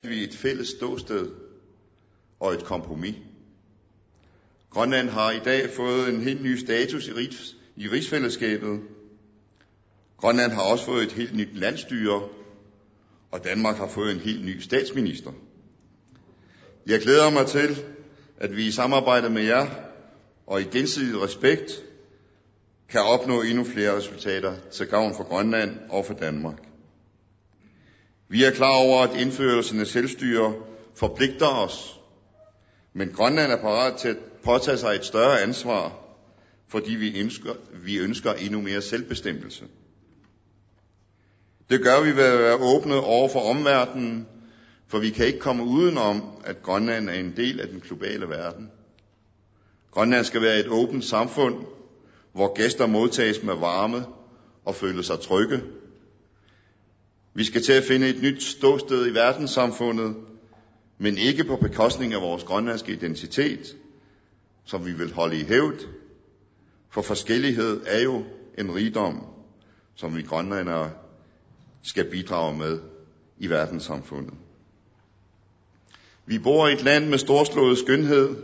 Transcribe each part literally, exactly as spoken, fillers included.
vi et fælles ståsted og et kompromis. Grønland har i dag fået en helt ny status i rigs-, i rigsfællesskabet. Grønland har også fået et helt nyt landsstyre, og Danmark har fået en helt ny statsminister. Jeg glæder mig til, at vi i samarbejde med jer og i gensidig respekt kan opnå endnu flere resultater til gavn for Grønland og for Danmark. Vi er klar over, at indførelsen af selvstyre forpligter os, men Grønland er parat til at påtage sig et større ansvar, fordi vi ønsker, vi ønsker endnu mere selvbestemmelse. Det gør vi ved at være åbne over for omverdenen, for vi kan ikke komme udenom, at Grønland er en del af den globale verden. Grønland skal være et åbent samfund, hvor gæster modtages med varme og føler sig trygge. Vi skal til at finde et nyt ståsted i verdenssamfundet, men ikke på bekostning af vores grønlandske identitet, som vi vil holde i hævd, for forskellighed er jo en rigdom, som vi grønlændere skal bidrage med i verdenssamfundet. Vi bor i et land med storslået skønhed.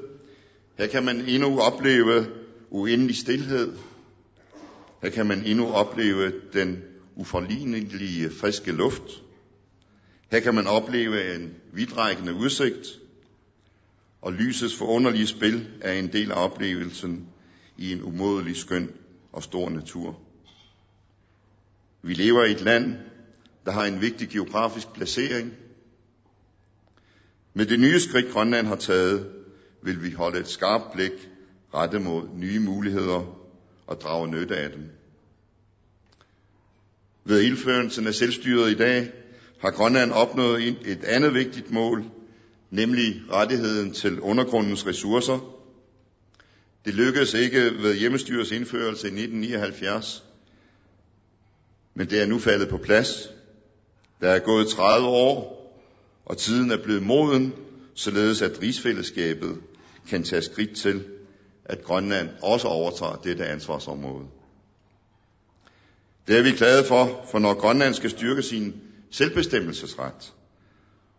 Her kan man endnu opleve uendelig stilhed. Her kan man endnu opleve den uforlignelige friske luft. Her kan man opleve en vidtrækkende udsigt, og lysets forunderlige spil er en del af oplevelsen i en umådelig skøn og stor natur. Vi lever i et land, der har en vigtig geografisk placering. Med det nye skridt, Grønland har taget, vil vi holde et skarpt blik rettet mod nye muligheder og drage nytte af dem. Ved indførelsen af selvstyret i dag har Grønland opnået en, et andet vigtigt mål, nemlig rettigheden til undergrundens ressourcer. Det lykkedes ikke ved hjemmestyrets indførelse i nitten nioghalvfjerds, men det er nu faldet på plads. Der er gået tredive år, og tiden er blevet moden, således at rigsfællesskabet kan tage skridt til, at Grønland også overtager dette ansvarsområde. Det er vi glade for, for når Grønland skal styrke sin selvbestemmelsesret,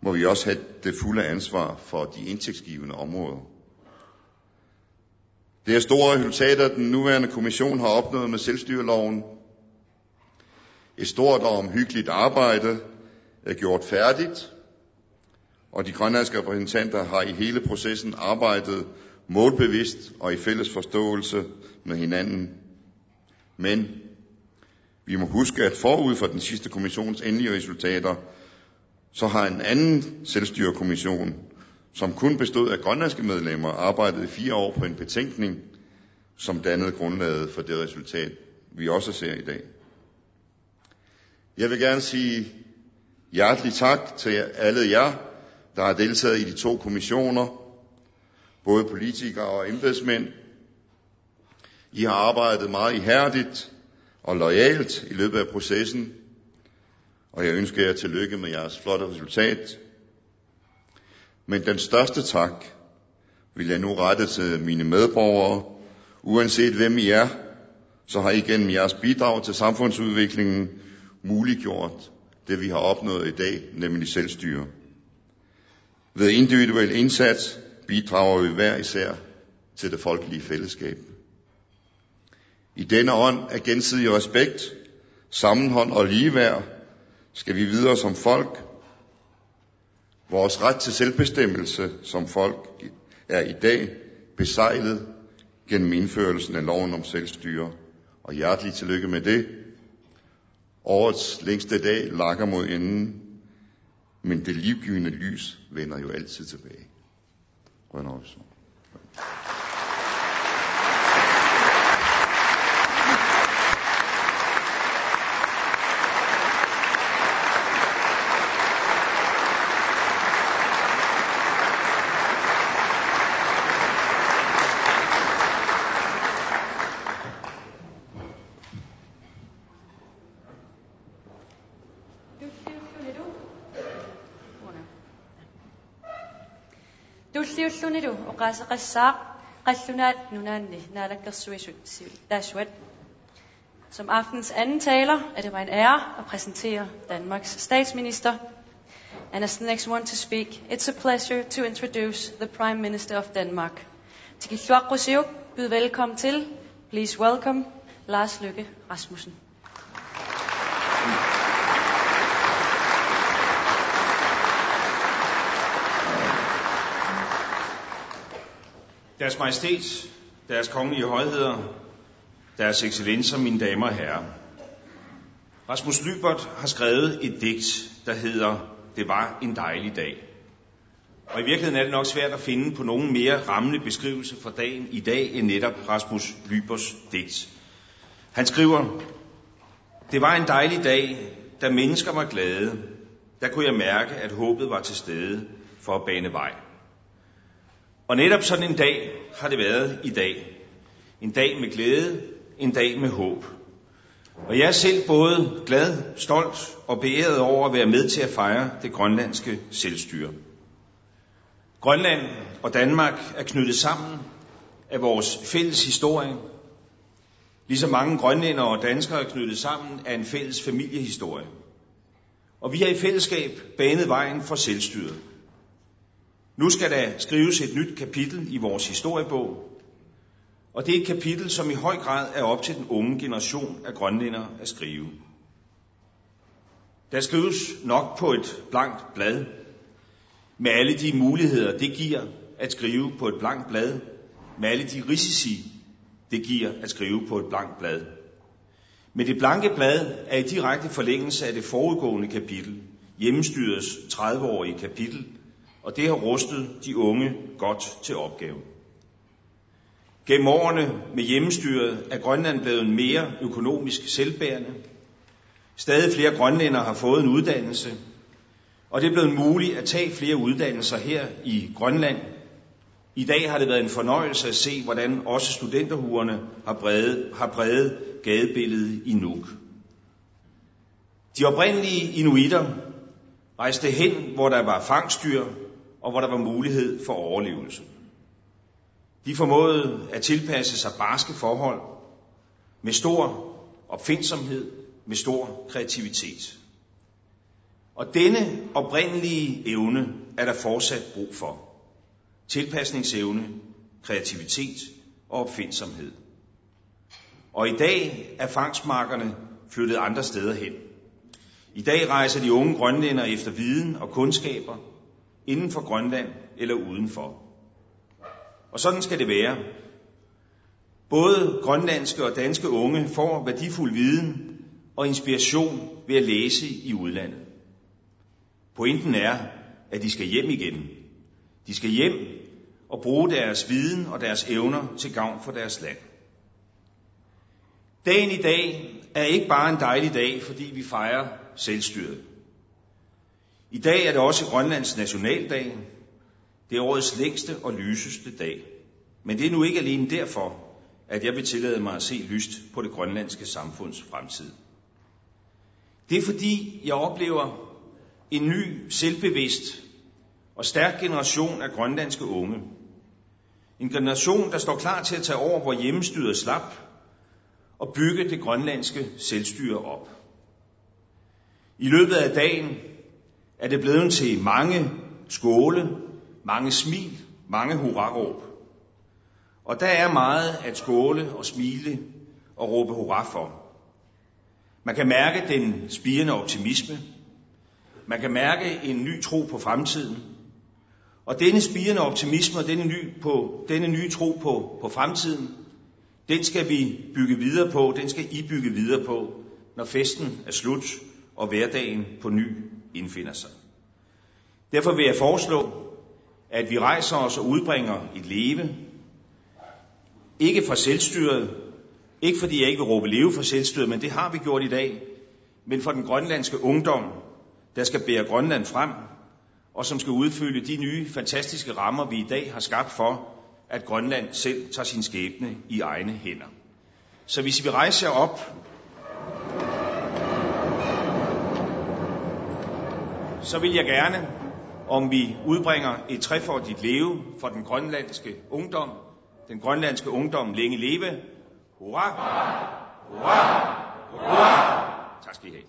må vi også have det fulde ansvar for de indtægtsgivende områder. Det er store resultater, den nuværende kommission har opnået med selvstyreloven. Et stort og omhyggeligt arbejde er gjort færdigt, og de grønlandske repræsentanter har i hele processen arbejdet målbevidst og i fælles forståelse med hinanden. Men vi må huske, at forud for den sidste kommissions endelige resultater, så har en anden selvstyrekommission, som kun bestod af grønlandske medlemmer, arbejdet i fire år på en betænkning, som dannede grundlaget for det resultat, vi også ser i dag. Jeg vil gerne sige hjertelig tak til alle jer, der har deltaget i de to kommissioner, både politikere og embedsmænd. I har arbejdet meget ihærdigt og loyalt i løbet af processen, og jeg ønsker jer tillykke med jeres flotte resultat. Men den største tak vil jeg nu rette til mine medborgere. Uanset hvem I er, så har I gennem jeres bidrag til samfundsudviklingen muliggjort det, vi har opnået i dag, nemlig selvstyre. Ved individuel indsats bidrager vi hver især til det folkelige fællesskab. I denne ånd af gensidig respekt, sammenhold og ligeværd skal vi videre som folk. Vores ret til selvbestemmelse som folk er i dag beseglet gennem indførelsen af loven om selvstyre. Og hjertelig tillykke med det. Årets længste dag lakker mod enden, men det livgivende lys vender jo altid tilbage. Rønne Olsen. Tulliullunilu oqaaseqassaaq Qallunaat Nunaanni Naalakkersuisut siulittaasuat. Som aftenens anden taler er det mig en ære at præsentere Danmarks statsminister. And as the next one to speak, it's a pleasure to introduce the Prime Minister of Denmark. Tikilluaqqusiuk, byd velkommen til, please welcome, Lars Løkke Rasmussen. Deres Majestæt, Deres Kongelige Højheder, Deres Excellencer, mine damer og herrer. Rasmus Lyberth har skrevet et digt, der hedder Det var en dejlig dag. Og i virkeligheden er det nok svært at finde på nogen mere rammende beskrivelse for dagen i dag end netop Rasmus Lyberths digt. Han skriver: Det var en dejlig dag, da mennesker var glade. Der kunne jeg mærke, at håbet var til stede for at bane vej. Og netop sådan en dag har det været i dag. En dag med glæde, en dag med håb. Og jeg er selv både glad, stolt og beæret over at være med til at fejre det grønlandske selvstyre. Grønland og Danmark er knyttet sammen af vores fælles historie, ligesom mange grønlændere og danskere er knyttet sammen af en fælles familiehistorie. Og vi har i fællesskab banet vejen for selvstyret. Nu skal der skrives et nyt kapitel i vores historiebog, og det er et kapitel, som i høj grad er op til den unge generation af grønlændere at skrive. Der skrives nok på et blankt blad, med alle de muligheder, det giver at skrive på et blankt blad, med alle de risici, det giver at skrive på et blankt blad. Men det blanke blad er i direkte forlængelse af det forudgående kapitel, hjemmestyrets tredive-årige kapitel, og det har rustet de unge godt til opgaven. Gennem årene med hjemmestyret er Grønland blevet mere økonomisk selvbærende. Stadig flere grønlændere har fået en uddannelse, og det er blevet muligt at tage flere uddannelser her i Grønland. I dag har det været en fornøjelse at se, hvordan også studenterhuerne har præget, har præget gadebilledet i Nuuk. De oprindelige inuitter rejste hen, hvor der var fangstdyr, og hvor der var mulighed for overlevelse. De formåede at tilpasse sig barske forhold med stor opfindsomhed, med stor kreativitet. Og denne oprindelige evne er der fortsat brug for. Tilpasningsevne, kreativitet og opfindsomhed. Og i dag er fangstmarkerne flyttet andre steder hen. I dag rejser de unge grønlændere efter viden og kundskaber inden for Grønland eller udenfor. Og sådan skal det være. Både grønlandske og danske unge får værdifuld viden og inspiration ved at læse i udlandet. Pointen er, at de skal hjem igen. De skal hjem og bruge deres viden og deres evner til gavn for deres land. Dagen i dag er ikke bare en dejlig dag, fordi vi fejrer selvstyret. I dag er det også Grønlands nationaldag. Det er årets længste og lyseste dag. Men det er nu ikke alene derfor, at jeg vil tillade mig at se lyst på det grønlandske samfunds fremtid. Det er fordi, jeg oplever en ny, selvbevidst og stærk generation af grønlandske unge. En generation, der står klar til at tage over, hvor hjemmestyret slap, og bygge det grønlandske selvstyre op. I løbet af dagen er det blevet til mange skåle, mange smil, mange hurraråb. Og der er meget at skåle og smile og råbe hurra for. Man kan mærke den spirende optimisme. Man kan mærke en ny tro på fremtiden. Og denne spirende optimisme og denne, ny på, denne nye tro på, på fremtiden, den skal vi bygge videre på, den skal I bygge videre på, når festen er slut og hverdagen på ny indfinder sig. Derfor vil jeg foreslå, at vi rejser os og udbringer et leve. Ikke for selvstyret, ikke fordi jeg ikke vil råbe leve for selvstyret, men det har vi gjort i dag, men for den grønlandske ungdom, der skal bære Grønland frem, og som skal udfylde de nye, fantastiske rammer, vi i dag har skabt for, at Grønland selv tager sin skæbne i egne hænder. Så hvis I vil rejse jer op, så vil jeg gerne, om vi udbringer et trefoldigt leve for den grønlandske ungdom. Den grønlandske ungdom længe leve. Hurra! Hurra! Hurra! Tak skal I have.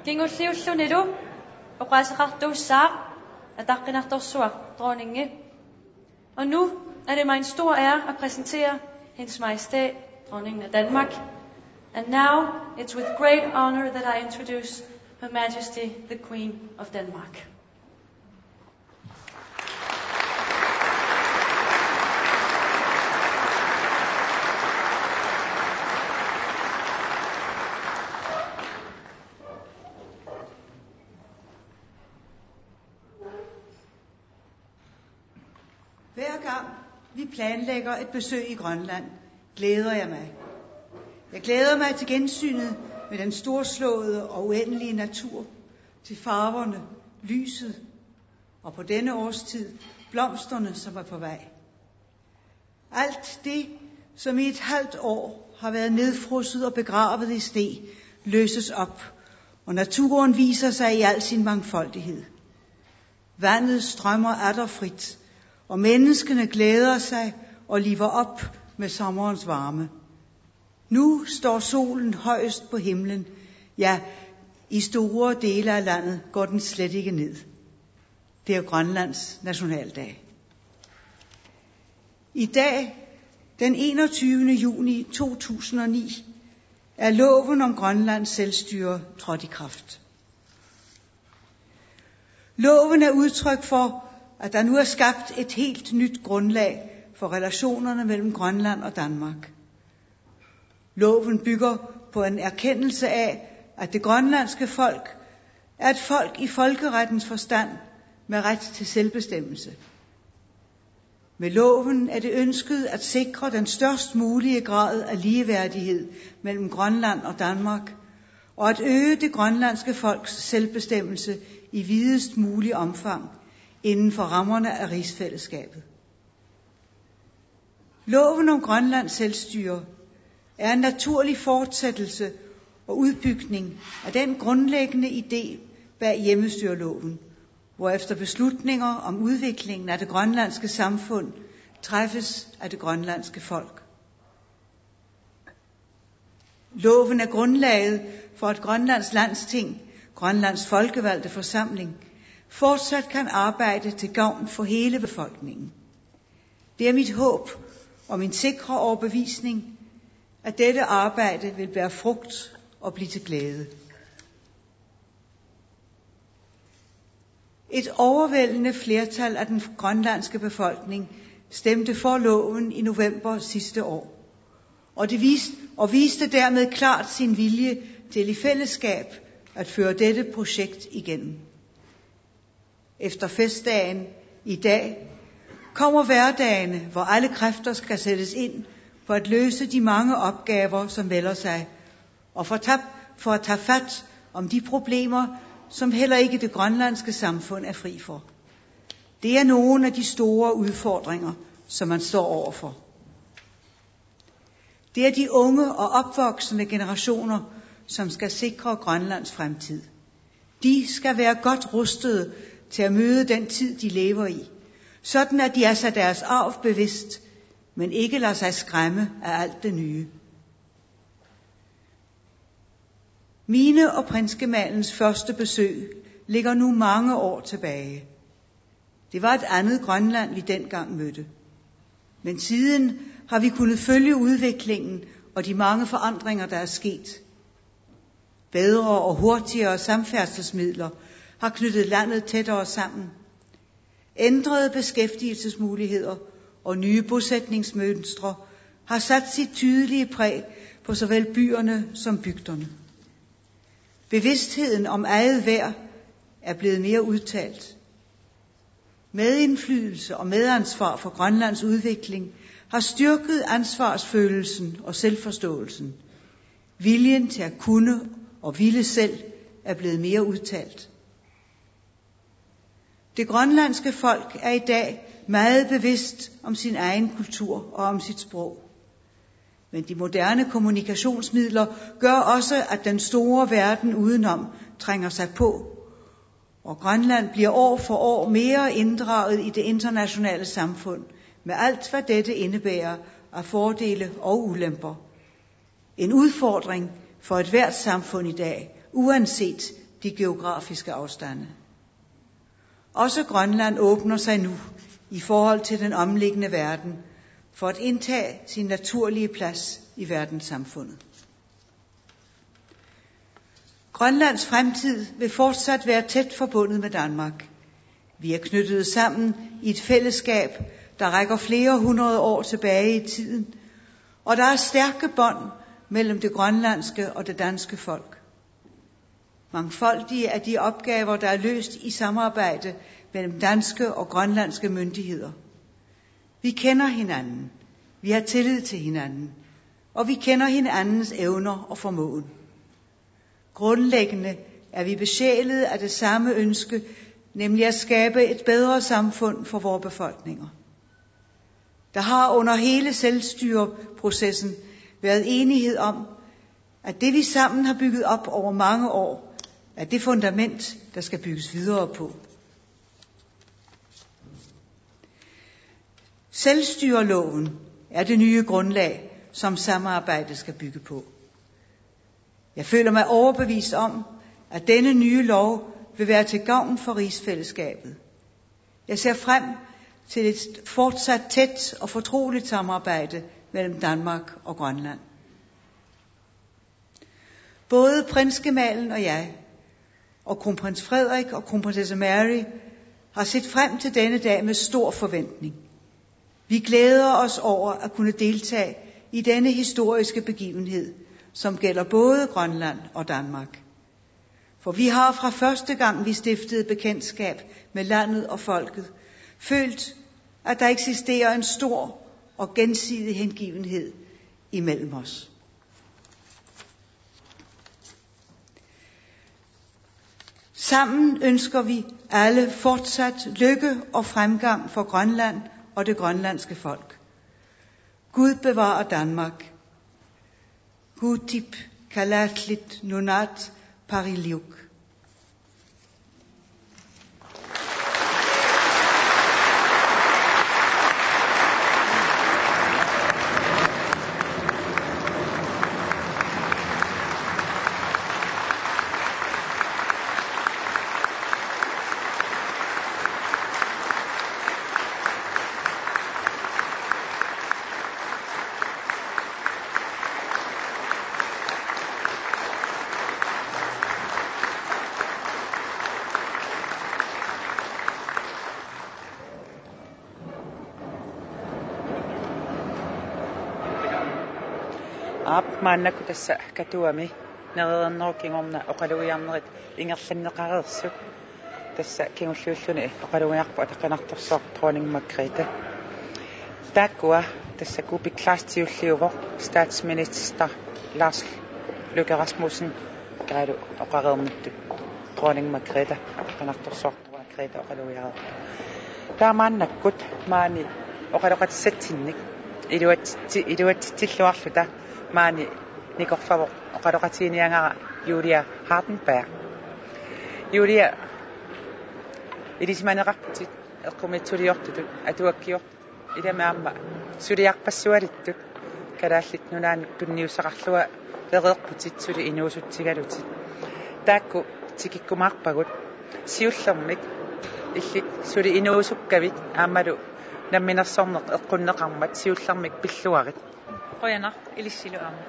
Kingulliullunilu oqaaseqartuussaaq ataqqinartorsuaq, dronningi. Og nu er det mig en stor ære at præsentere Hendes Majestæt, Dronningen af Danmark. And now, it's with great honor that I introduce Her Majesty, the Queen of Denmark. Hver gang vi planlægger et besøg i Grønland, glæder jeg mig. Jeg glæder mig til gensynet med den storslåede og uendelige natur, til farverne, lyset og på denne årstid blomsterne, som er på vej. Alt det, som i et halvt år har været nedfrosset og begravet i sne, løses op, og naturen viser sig i al sin mangfoldighed. Vandet strømmer atter frit, og menneskene glæder sig og liver op med sommerens varme. Nu står solen højest på himlen. Ja, i store dele af landet går den slet ikke ned. Det er Grønlands nationaldag. I dag, den enogtyvende juni to tusind og ni, er loven om Grønlands selvstyre trådt i kraft. Loven er udtryk for, at der nu er skabt et helt nyt grundlag for relationerne mellem Grønland og Danmark. Loven bygger på en erkendelse af, at det grønlandske folk er et folk i folkerettens forstand med ret til selvbestemmelse. Med loven er det ønsket at sikre den størst mulige grad af ligeværdighed mellem Grønland og Danmark, og at øge det grønlandske folks selvbestemmelse i videst mulig omfang inden for rammerne af rigsfællesskabet. Loven om Grønlands selvstyre er en naturlig fortsættelse og udbygning af den grundlæggende idé bag hjemmestyreloven, hvorefter beslutninger om udviklingen af det grønlandske samfund træffes af det grønlandske folk. Loven er grundlaget for, at Grønlands Landsting, Grønlands folkevalgte forsamling, fortsat kan arbejde til gavn for hele befolkningen. Det er mit håb og min sikre overbevisning, at dette arbejde vil bære frugt og blive til glæde. Et overvældende flertal af den grønlandske befolkning stemte for loven i november sidste år, og det viste, og viste dermed klart sin vilje til i fællesskab at føre dette projekt igennem. Efter festdagen i dag kommer hverdagene, hvor alle kræfter skal sættes ind på at løse de mange opgaver, som melder sig, og for, tab, for at tage fat om de problemer, som heller ikke det grønlandske samfund er fri for. Det er nogle af de store udfordringer, som man står overfor. Det er de unge og opvoksende generationer, som skal sikre Grønlands fremtid. De skal være godt rustede til at møde den tid, de lever i, sådan at de er sig deres arv bevidst, men ikke lader sig skræmme af alt det nye. Mine og prinsgemandens første besøg ligger nu mange år tilbage. Det var et andet Grønland, vi dengang mødte. Men siden har vi kunnet følge udviklingen og de mange forandringer, der er sket. Bedre og hurtigere samfærdselsmidler har knyttet landet tættere sammen. Ændrede beskæftigelsesmuligheder og nye bosætningsmønstre har sat sit tydelige præg på såvel byerne som bygderne. Bevidstheden om eget værd er blevet mere udtalt. Medindflydelse og medansvar for Grønlands udvikling har styrket ansvarsfølelsen og selvforståelsen. Viljen til at kunne og ville selv er blevet mere udtalt. Det grønlandske folk er i dag meget bevidst om sin egen kultur og om sit sprog. Men de moderne kommunikationsmidler gør også, at den store verden udenom trænger sig på, og Grønland bliver år for år mere inddraget i det internationale samfund, med alt hvad dette indebærer af fordele og ulemper. En udfordring for ethvert samfund i dag, uanset de geografiske afstande. Også Grønland åbner sig nu i forhold til den omliggende verden for at indtage sin naturlige plads i verdenssamfundet. Grønlands fremtid vil fortsat være tæt forbundet med Danmark. Vi er knyttet sammen i et fællesskab, der rækker flere hundrede år tilbage i tiden, og der er stærke bånd mellem det grønlandske og det danske folk. Mangfoldige er de opgaver, der er løst i samarbejde mellem danske og grønlandske myndigheder. Vi kender hinanden. Vi har tillid til hinanden. Og vi kender hinandens evner og formåen. Grundlæggende er vi besjælet af det samme ønske, nemlig at skabe et bedre samfund for vores befolkninger. Der har under hele selvstyreprocessen været enighed om, at det, vi sammen har bygget op over mange år, er det fundament, der skal bygges videre på. Selvstyreloven er det nye grundlag, som samarbejdet skal bygge på. Jeg føler mig overbevist om, at denne nye lov vil være til gavn for rigsfællesskabet. Jeg ser frem til et fortsat tæt og fortroligt samarbejde mellem Danmark og Grønland. Både prinsgemalen og jeg, og kronprins Frederik og kronprinsesse Mary, har set frem til denne dag med stor forventning. Vi glæder os over at kunne deltage i denne historiske begivenhed, som gælder både Grønland og Danmark. For vi har fra første gang, vi stiftede bekendtskab med landet og folket, følt, at der eksisterer en stor og gensidig hengivenhed imellem os. Sammen ønsker vi alle fortsat lykke og fremgang for Grønland og det grønlandske folk. Gud bevare Danmark. Qutip kalaallit nunaat pariliuk. Aap, maannakkut tassa Katuami nerereernerup kingorna oqalugiarnerit ingerlanneqareersut. Tassa kingulliulluni oqalugiarput ataqqinartorsuaq Dronning Margrethe. Taakkua tassa Kuupik Kleist siulliuvoq, statsminister Lars Løkke Rasmussen, taavalu oqareernittut Dronning Margrethe, ataqqinartorsuaq Margrethe oqalugiarput. Taava maannakkut maani oqaloqatissatsinnik iluatsi-, iluatsitsilluarluta maani nikorfavoq oqaloqatiginiagara Julia Hardenberg. Julia, ilisimaneqarputit eqqumiitsuliortutut, atuakkiortutut, ilami aamma suliarpassualittut Kalaallit Nunaannut tunniussaqarluareerputit suli inuusutsigalutit. Taakku tikikkumaarpagut, siullermik illit suli inuusukkavit aammalu namminersorneq eqqunneqarmat siullermik pilluarit. Qujanaq, ilissilu aamma.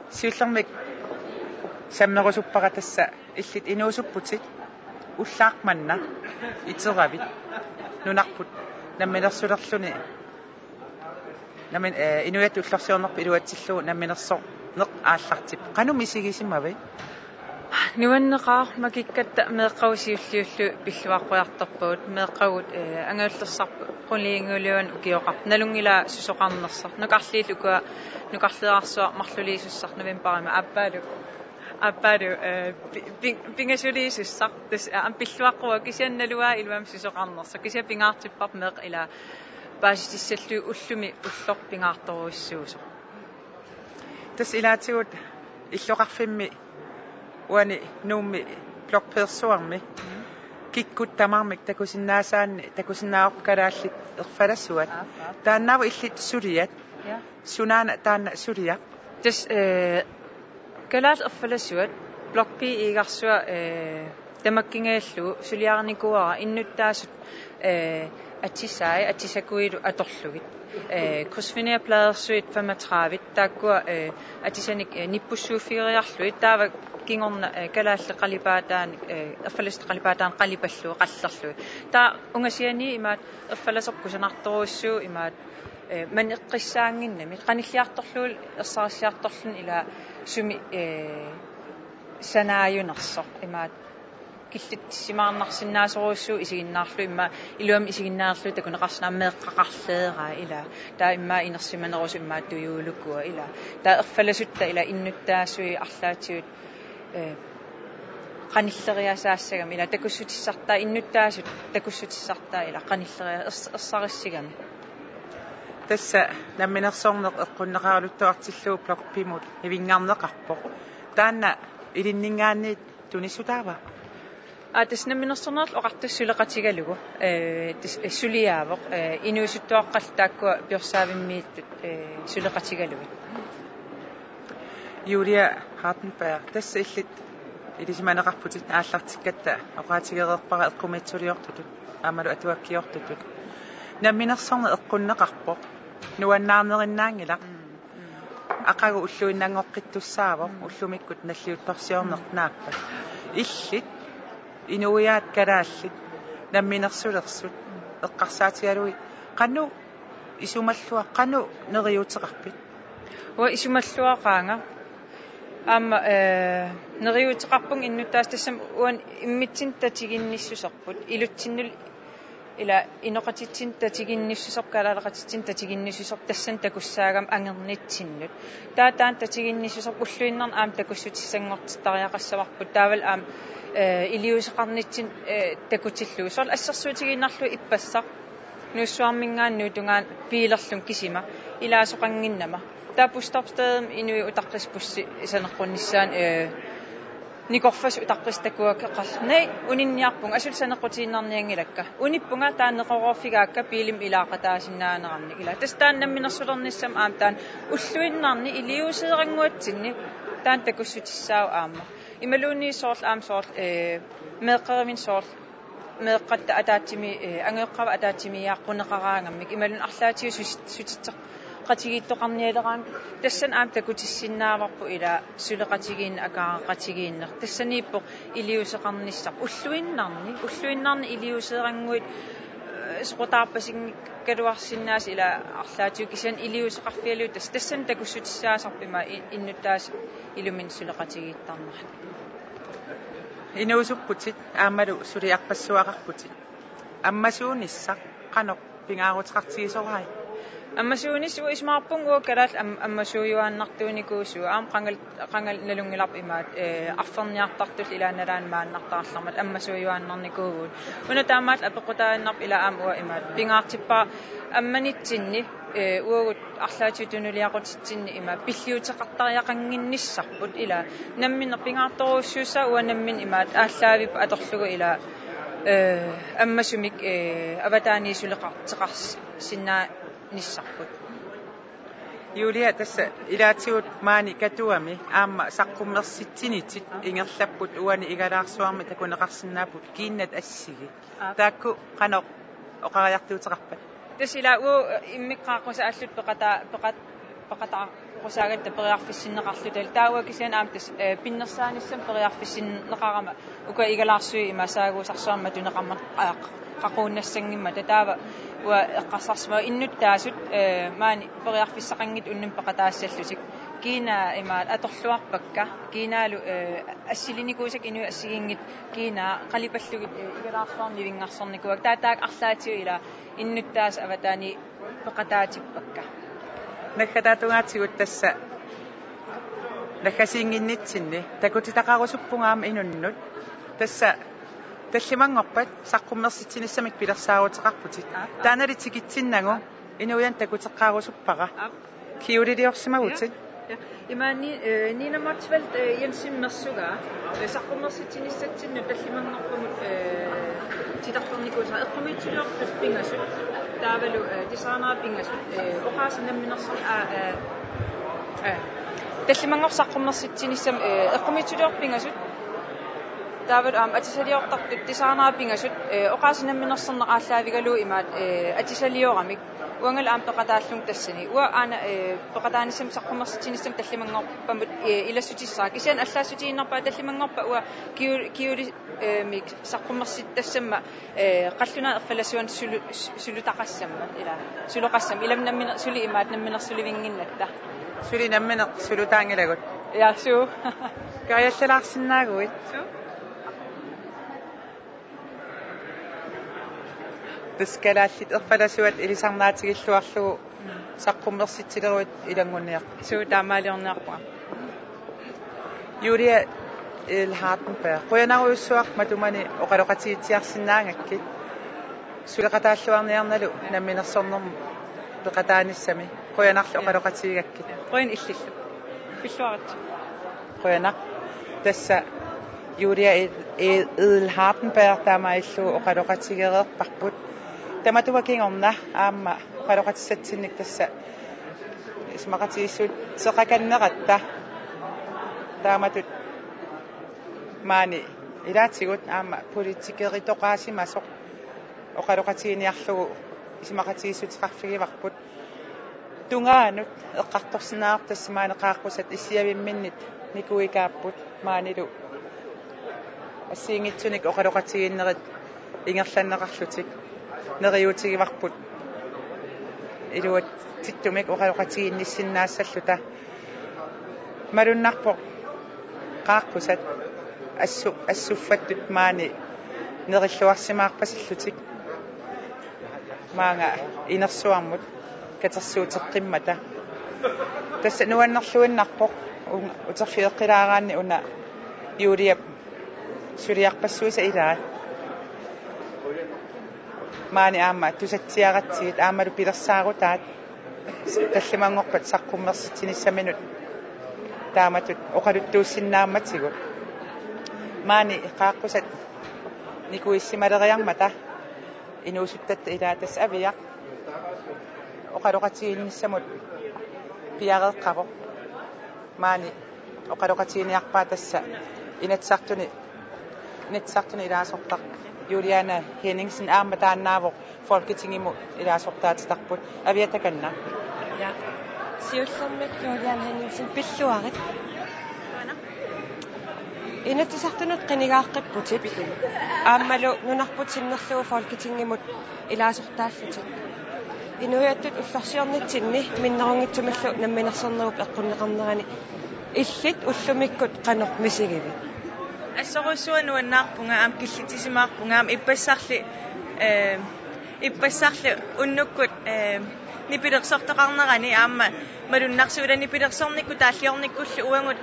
Siullermik sammerusuppara tassa illit inuusupputit, ullaaq manna iteravit nunarput namminersulerluni. Nammin-, eh, inuiattut ullorsiornerput iluatsillugu namminersorneq aallartippoq. Qanoq misigisimavit? Nuanneqaaq, makikkatta meeqqagut siulliullugu pilluaqqujartorpagut, meeqqagut, eh, angajullersarput qulingiluanut ukioqarpoq. Nalunngilaa susoqarnersoq. Nukarliit ukua, nukarliarsuaq marluliisussaq novembarimi aappaalu. Aappaalu, eh, pi-, pi-, pingasuliisussaq. Tassa, eh, aamma pilluaqquara kisianni naluara iluamik susoqarnersoq. Kisianni pingaartipparput meeqqat ilaa paasissutissallugu ullumi ulloq pingaartorujussuusoq. Tassa ilaatigut illoqarfimmi uani Nuummi Blok Persuarmi kikkut tamarmik takusinnaasaanni takusinnaavarput kalaallit erfalasuat. Aap, aap. Taannaavoq illit suliat. Ja. Sunaana taanna suliaq? Tassa, eh, kalaallit erfalasuat Blok B-igarsuaq, eh, tamakkingajallugu suliarinikuuara innuttaasut, eh, atisai, atisakuilu atorlugit. Eh, krydsfinerpladeersuit femogtredive, taakkua, eh, atisanik, eh, nippussuuffigeriarlugit, taava kingorna, eh, kalaallit qalipaataanik, eh, erfalasup qalipaataanik qalipallugit, qallerlugit. Taava ungasiani imaat erfalasoq kusanartorujussuuvoq imaat, eh, maneqqissaannginnami. Qanilliartorlugulu ersarissiartorluni ila sumi, eh, sanaajunersoq imaat killitsimaarnarsinnaasorujussuuvoq isiginnaarlugu immaqa iluamik isiginnaarlugu takuneqarsinnaammat meeqqaqarleeraa ila. Taava immaqa inersimanerusut immaqa tujuulukua ila. Taava erfalasutta ila innuttaasui arlaatigut, eh, qanilleriasaassagami ila takussutissartaa innuttaasut takussutissartaa ila qanilleria-, ers-, ersarissigami. Tassa namminersorneq eqqunneqaraluttuartillugu Blok B-mut nivinngarneqarpoq. Taanna ilinninngaanniit tunissutaava? Aa, tassa namminersornerullu oqartoq suleqatigalugu, eh, tassa, eh, suliaavoq, eh, inuusuttuaqqallu taakkua piorsaavimmit, eh, suleqatigalugit. Julia Hardenberg, tassa illit ilisimaneqarputit aallartikkatta oqaatigereerpara eqqumiitsuliortutut aammalu atuakkiortutut. Namminersorneq eqqunneqarpoq. Nuannaarnerinnaanngilaq. Mm, mm. Aqagu ulluinnanngoqqittussaavoq, mm, ullumikkut nalliuttorsiorneq naappat. Illit inuiaat kalaallit namminersulersut eqqarsaatigalugit qanoq isumalluar-, qanoq neriuuteqarpit? Uanga isumalluaqaanga. Aamma, eh, neriuuteqarpunga innuttaasut tassami uani immitsinnut tatiginnissuserput. Ilutsinnullu ila inoqatitsinnut tatiginnissuserput, kalaaleqatitsinnut tatiginnissuserput tassani takussaagami angernitsinnut. Taava taanna tatiginnissuserput ulluinnarni aamma takussutissanngortitariaqassavarput. Taavalu aamma, eh, iliuuseqarnitsinnut, eh, takutillugu. Soorlu assersuutigiinnarlugu ippassaq. Nuussuarminngaanniit tungaanut biilerlunga kisima ilaasoqannginnama. Taava busstopstedimi inuit utaqqisut bussit saneqqunnissaannut, eh, nikorfassat utaqqisut takuakka qas-, nej, uninniarpunga, asuli saneqqutiinnarnianngilakka. Unippunga taava neqeroorfigaakka biilimut ilaaqataasinnaanerannik ila. Tassa taanna namminersulernissami aamma taanna ulluinnarni iliuuseerannguatsinni taanna takussutissaavoq aamma. Imaluunniit soorlu aamma soorlu, eh, meeqqerivinni soorlu meeqqatta ataatsimi-, eh, angajoqqaava ataatsimiiaaqquneqaraangamik imaluunniit arlaatigut susi-, sutitseqatigiittoqarnialeraangat tassani aamma takutissinnaavarput ila suleqatigiinneq akaareqatigiinneq. Tassaniippoq iliuuseqarnissaq ulluinnarni, ulluinnarni iliuuseerannguit, eh, soqutaarpasinngikkaluarsinnaasut ila arlaatigut kisianni iliuuseqarfigalugu tassa, tassani takussutissaasarput ima i-, innuttaasut iluminni suleqatigiittarnerat. Inuusupputit aammalu suliarpassuaqarputit. Ammasuunissaq qanoq pingaaruteqartigisorai? Ammasuunissaq uanga isumaqarpunga uagut kalaallit am-, ammasuujuaannartuunikuusugut aamma qangali, qangali nalunngilarput imaattoq, eh, arferniartartullu ilaanni nalaani maannartaarlermat ammasuujuaannarnikuuvugut. Una taamaallaat apeqqutaannarpoq ila aamma uanga imaattoq pingaartippara ammanitsinni, eh, uagut arlaatigut tunuliaqutitsinni ima pilliuteqartariaqannginnissarput ila nammineq pingaartorujussuussaaq uanga nammineq imaattoq aallaavipput atorlugu ila, eh, ammasumik, eh, avataaniit suleqarteqarsinnaanissarput. Julia, tassa ilaatigut maani Katuami aamma saqqummersitsinitit ingerlapput uani Igalaarsuarmi takuneqarsinnaapput kiinnat assigit. Aap. Taakku qanoq oqariartuuteqarpat? Tassa ila uagut, eh, immikkut qaaqqusaalluta peqataa-, peqat-, peqataaqusaagatta periarfissinneqarluta. Taava kisianni aamma tassa, eh, pinnersaanissamut periarfissinneqarama uku Igalaarsuit ima saaguusarsuarmik matuneqarmat, aa, qaquunnassanngimmat. Taava uanga eqqarsarsimavunga innuttaasut, eh, maani periarfissaqanngitsut unnuk peqataassallutik. Kiinaa ima atorluarpakka. Kiinaalu, eh, assilinikuusakka inuit assigiinngitsut kiinaa qalipallugit, eh, Igalaarsuarni nivinngarsornikuuakka. Taava taakku arlaatigut ila innuttaasut avataaniit peqataatippakka. Naggataata tungaatigut tassa naggasiinnginnitsinni takutitaqarusuppunga aamma inunnut. Tassa tallimanngorpat saqqummersitsinissamik pilersaaruteqarputit. Aap. Taannali tikitsinnagu inuiannut takuteqqaarusuppara. Aap. Kiuliliorsimavutit. Ja, ja. Imaanni, eh, Nina Motzfeldt, eh, Jensen mersugaa, eh, saqqummersitsinissatsinnut tallimanngorpamut, eh, titartarnikuusara eqqumiitsuliortut pingasut, taavalu, eh, designerit pingasut, eh, oqaaseq namminersorneq, aa, eh, eh, tallimanngorpat saqqummersitsinissami, eh, eqqumiitsuliortut pingasut, Taavalu aamma atisaliortartut tusarnaarput pingasut, eh, oqaaseq namminersorneq aallaavigalugu imaat, eh, atisalioramik. Uangalu aamma peqataallunga tassani. Uanga aana, eh, peqataanissannut saqqummersitsinissannut tallimanngorpamut, eh, ilassutissara. Kisianni allaassutiinnarpara tallimanngorpat uanga kiu-, kiuli-, eh, mik saqqummersittassammat, eh, qallunaat erfalasuanut sulu-, su-, sulutaqassammat, ila, suloqassammat, ilami nammine-, suli imaat namminersulivinnginnatta. Suli nammineq sulutaanngilagut. Ja, suu. Kajallalaarsinnaaguit. Suu. Tassa kalaallit erfalasuat ilisarnaatigilluarlugu saqqummersitsileruit ilanngunniaq. Suu, taamaaliorniarpunga. Julia L. Hardenberg. Qujanarujussuaq matumani oqaloqatigiitsiarsinnaagakkit. Suleqataalluarniarnalu namminersornermut peqataanissami. Qujanarlu oqaloqatigigakkit. Qujan illillu. Pilluarit. Qujanaq. Tassa Julia L. Hardenberg taamaalillugu oqaloqatigereerparput. Tamatuma kingorna aamma oqaloqatissatsinnik tassa isumaqatigiissuteqaqanneratta. Taamatut maani ilaatigut aamma politikeritoqaasimasoq oqaloqatiginiarlugu isumaqatigiissuteqarfigivarput. Tungaanut eqqartorsinnaavarput tassa maani qaaqqusat issiavimminnit nikuigaapput maanilu assigiinngitsunik oqaloqatigiinnerit ingerlanneqarlutik neriuutigivarput iluatsittumik oqaloqatigiinnissinnaassalluta. Malunnarpoq qaaqqusaat assu-, assuffattut maani nerilluarsimaarpasillutik maanga inersuarmut katersuuteqqimmata. Tassa nuannerluinnarpoq un-, uterfigeqqilaaraanni una Juliap suliarpassuisa ilaat. Maani aamma tusatsiaratsigit aammalu pilersaarutaat tallimanngorpat saqqummersitsinissaminut taamatut oqaluttuussinnaammatigut. Maani qaaqqusat nikuissimaleriarmata inuusuttatta ilaat tassa Aviaq oqaloqatigiinnissamut piareeqqavoq. Maani oqaloqatiginiarpaa tassa Inatsisartuni, Inatsisartuni ilaasortaq Juliane Henningsen aamma taannaavoq Folketingimut ilaasortaatitarput. Aviaq, takanna. Ja. Siullermik Juliane Henningsen, pilluarit. Inatsisartunut qinigaaqqipputit. Aammalu nunarput sinnerlugu Folketingimut ilaasortaallutit. Inuiattut ullorsiornitsinni minnerunngitsumillu namminersornerup eqqunneqarnerani illit ullumikkut qanoq misigivit? Assorujussuaq nuannaarpunga, aamma killitsisimaarpunga, aamma ippassarli, eh, ippassarli unnukkut, eh, nipilersortoqarnerani aamma malunnarsuula nipilersornikkut taalliornikkullu uagut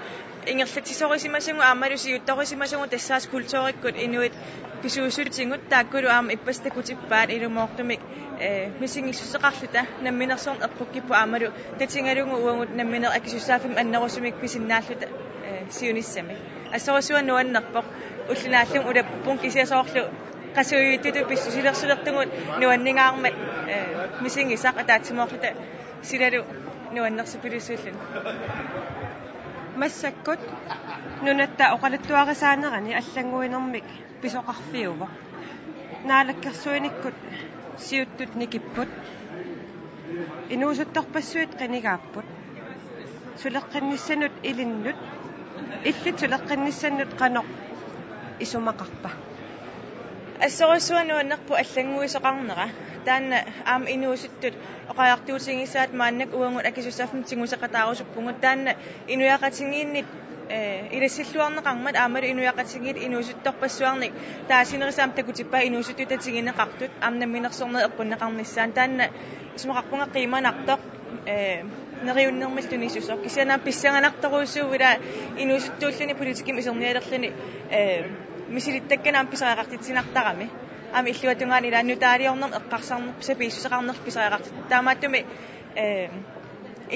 ingerlatsisorisimasagut aammalu siuttorisimasagut tassaasut kulturikkut inuit pisuussutigut, taakkulu aamma ippassaq takutippaat ilumoortumik, eh, misigissuseqarluta namminersorneq eqqukkipput aammalu tatigalugu uagut nammineq akisussaaffimmik annerusumik pisinnaalluta, eh, siunissami. Assorujussuaq nuannerpoq, ulloq naallugu ulappugut kisianni soorlu qasujuittutut pissusilersulertugut nuanningaarmat, eh, misigisaq ataatsimoorluta silalu nuannersupilussuulluni. Massakkut nunatta oqaluttuarisaanerani allannguinermik pisoqarfiuvoq. Naalakkersuinikkut siuttut nikipput. Inuusuttorpassuit qinigaapput. Suleqqinnissanut ilinnut, illit suleqqinnissannut qanoq isumaqarpa? Assorujussuaq nuannerpoq allannguisoqarnera. Taanna aamma inuusuttut oqariartuutigisaat maannakkut uagut akisussaaffimmik tiguseqataarusuppugut. Taanna inuiaqatigiinnit, eh, ilassilluarneqarmat aammalu inuiaqatigiit inuusuttorpassuarnik taasinerisat aamma takutippaa inuusuttut tatigineqartut aamma namminersornerup eqqunneqarnissaanut. Taanna isumaqarpunga qiimanartoq, eh, neriunnermillu tunisusoq. Kisianni aamma pissanganartorujussuuvoq ila inuusuttuulluni politikkimut isernialerluni, eh, misilittakkanik aamma pisariaqartitsinartarami. Aamma illuatungaani ila nutaaliornermik eqqarsarnerput sapiissuseqarnerput pisariaqartittarami. Taamaattumik, eh,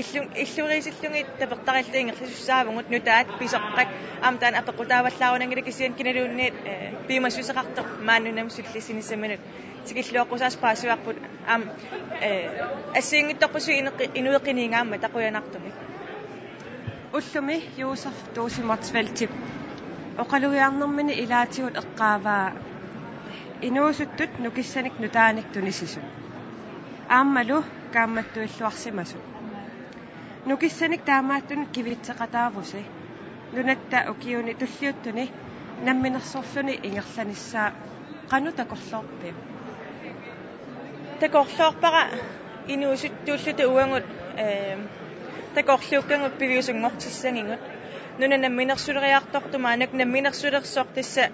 illu-, illugiisillugit tapertarillugit ingerlasussaavugut nutaat pisoqqat aamma taanna apeqqutaavallaarunanngilaq kisianni kinaluunniit, eh, piumassuseqartoq maani nunamut sullissinissaminut tikilluaqqusaasut paasivarput aamma, eh, assigiinngitsorpassuit ineqqi-, inuit qinigaammata qujanartumik. Ullumi Josef Duusi Motzfeldtip Oqalugiarnermini ilaatigut eqqaavaa inuusuttut nukissanik nutaanik tunisisut aammalu kaammattuilluarsimasut. Nukissanik taamaattunut kivitseqataavusi. Nunatta ukiuni tulliuttuni namminersorluni ingerlanissaa qanoq takorloorpiuk? Takorloorpara inuusuttuulluta uagut, ee, takorluukkagut piviusunngortissagigut. Nuna namminersuleriartortoq maannakkut namminersulersoq tassa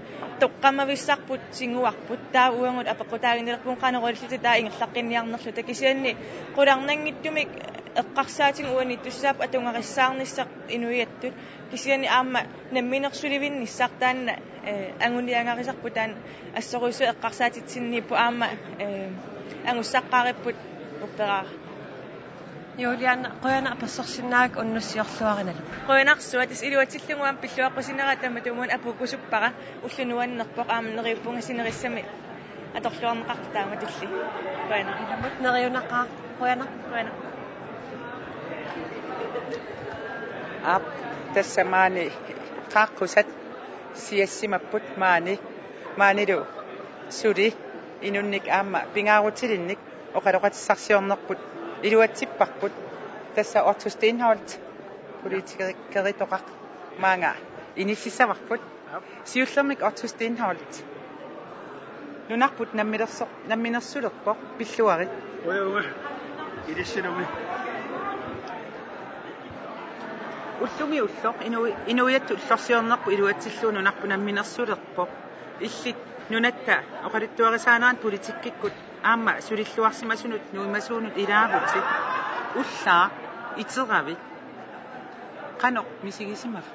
toqqammavissarput tiguarput. Taava uagut apeqqutaaginnarpugut qanoq ililluta taava ingerlaqqinniarnerluta, kisianni qularnanngitsumik eqqarsaatigut uaniittussaapput atugarissaarnissaq inuiattut. Kisianni aamma namminersulivinnissaq taanna, ee, anguniagarisarput taanna assorujussuaq eqqarsaatitsinniippoq aamma, ee, angussaqqaaripput upperaara. Julianne, qujanaq apersorsinnaagakku, unnussiorluarinalu. Qujanarsuaq, tassa iluatsillugu aamma pilluaqqusinnera tamatumuuna apuukkusuppara, ulloq nuannerpoq aamma neriuppunga sinerissami atorluarneqartoq taamatulli. Qujanaq. Ilumut neriunaqaaq, qujanaq. Qujanaq. Aap, tassa maani qaaqqusat siassimapput maani, maanilu suli inunnik aamma pingaarutilinnik oqaloqatissarsiornerput iluatsipparput. Tassa Otto Steenholdt, politikeritoqaq, maanga inississavarput. Siullermik Otto Steenholdt. Nunarput namminerso-, namminersulerpoq, pilluarit. Ujunga. Ilissilumi. Ullumi ulloq inu-, inuiattut ullorsiornerput iluatsillugu nunarput namminersulerpoq. Illit nunatta oqaluttuarisaanerani politikkikkut aamma sulilluarsimasunut nuimasuunut ilaavutit. Ullaaq iteravit. Qanoq misigisimava?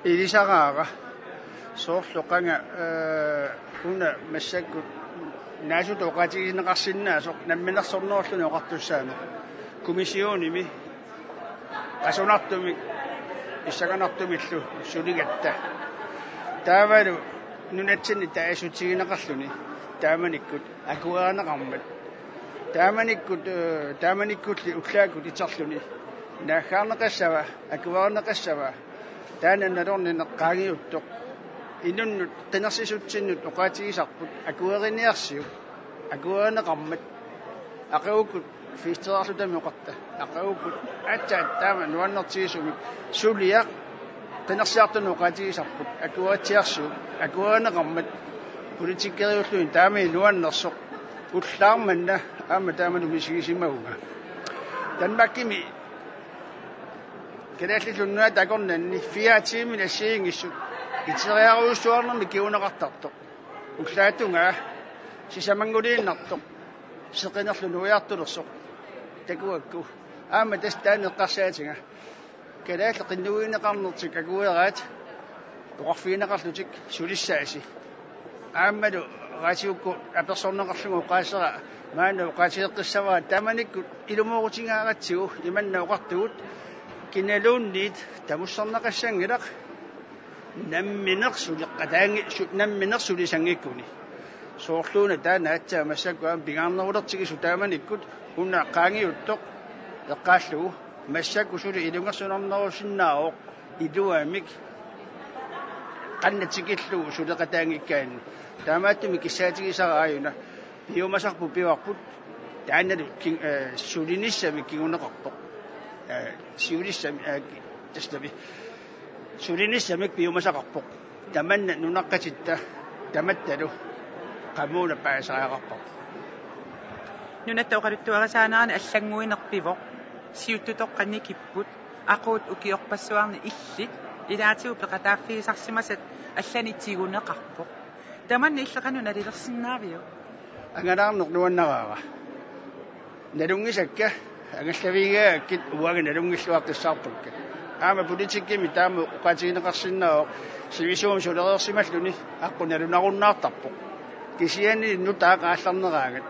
Ilisaraara. Soorlu qanga, ee, una massakkut naasutut oqaatigineqarsinnaasoq namminersornerullutik oqartussaaneq. Kommissionimi qasunartumik pissanganartumillu suligatta. Taavalu nunatsinni taasutigineqarluni taamanikkut akuerineqarmat. Taamanikkut, ee, taamanikkulli ullaakkut iterluni naaggaarneqassava, akuerineqassava, taanna nalornineq qaangiuttoq. Inunnut qinersisutsinnut oqaatigisarput akueriniarsiuk, akuerineqarmat. Aqagukkut fiisterarlutamik oqarta. Aqagukkut aatsaat taama nuannertigisumik suliaq qinersiartunut oqaatigisarput akueritsiarsiuk, akuerineqarmat. Politikeriulluni taamani nuannersoq. Ullaaq manna aamma taama misigisimavunga. Danmarkimi Kalaallit Nunaata akornanni fire tiimit assigiinngissut iteriarujussuarnermik kinguneqartartoq. Ullaap tungaa sisamannguliinnartoq seqinerlu nuiartulersoq takuakku. Aamma tassa taanna eqqarsaatiga. Kalaallit qinnuigineqarnertik akueraat oqarfigineqarlutik sulissaasi. Aammalu raatiukkut apersorneqarlunga oqaasera maanna oqaatigeqqissavara, taamanikkut ilumoorutigaaratsigu imanna oqartugut: Kinaluunniit tamussarneqassanngilaq nammineq suleqataangi-, su-, nammineq sulisanngikkuni. Soorluuna taanna aatsaat massakkut aamma pingaarnerulertigisoq taamanikkut una qaangiuttoq eqqaallugu: Massakkut suli ilungersunarnerusinnaavoq iluamik qanoq tikillugu suleqataanngikkaanni. Taamaattumik kissaatigisara aajuna piumasarput pivarput, taannalu kin-, ee, sulinissamik kinguneqarpoq. Ee, siulissami, ee, ki-, tassami. Sulinissamik piumasaqarpoq. Tamanna nunaqqatitta tamattalu qamuuna paasisariaqarparput. Nunatta oqaluttuarisaanerani allannguineq pivoq. Siuttutoqqat nikipput. Aquut ukiorpassuarni illit ilaatigut peqataaffigisarsimasat allanik tiguneqarpoq. Tamanna illit qanoq nalilersinnaaviuk? Angalaarneq nuannaraara. Nalunngisakka angallavigigaangakkit uanga nalunngilluaqqissaarpakka. Aamma politikkimi taama oqaatigineqarsinnaavoq, sivisuumik sulereersimalluni aqqut nalunarunnaartarpoq. Kisianni nutaaq aallarneraangat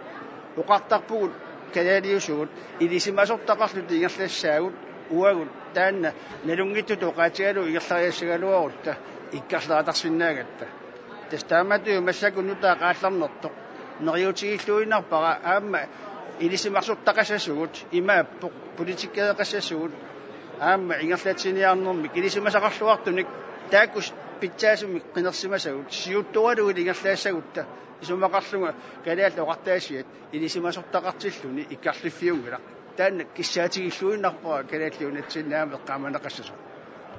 oqartarpugut kalaaliusugut ilisimasortaqarluta ingerlassaagut, uagut taanna nalunngitsutut oqaatigalugu ingerlariassagaluarutta ikkarleratarsinnaagatta. Tassa taamatut massakkut nutaaq aallarnertoq neriuutigilluinnarpara aamma ilisimasortaqassasugut, imaappoq politikereqassasugut aamma ingerlatsiniarnermik ilisimasaqarluartunik Taakku pitsaasumik qinersimasagut siuttuaralugit ingerlaassagutta isumaqarlunga Kalaallit Oqartusiat ilisimasortaqartilluni ikkarliffiunngilaq. Taanna kissaatigilluinnarpara Kalaallit Nunatsinni aamma eqqaamaneqassasoq.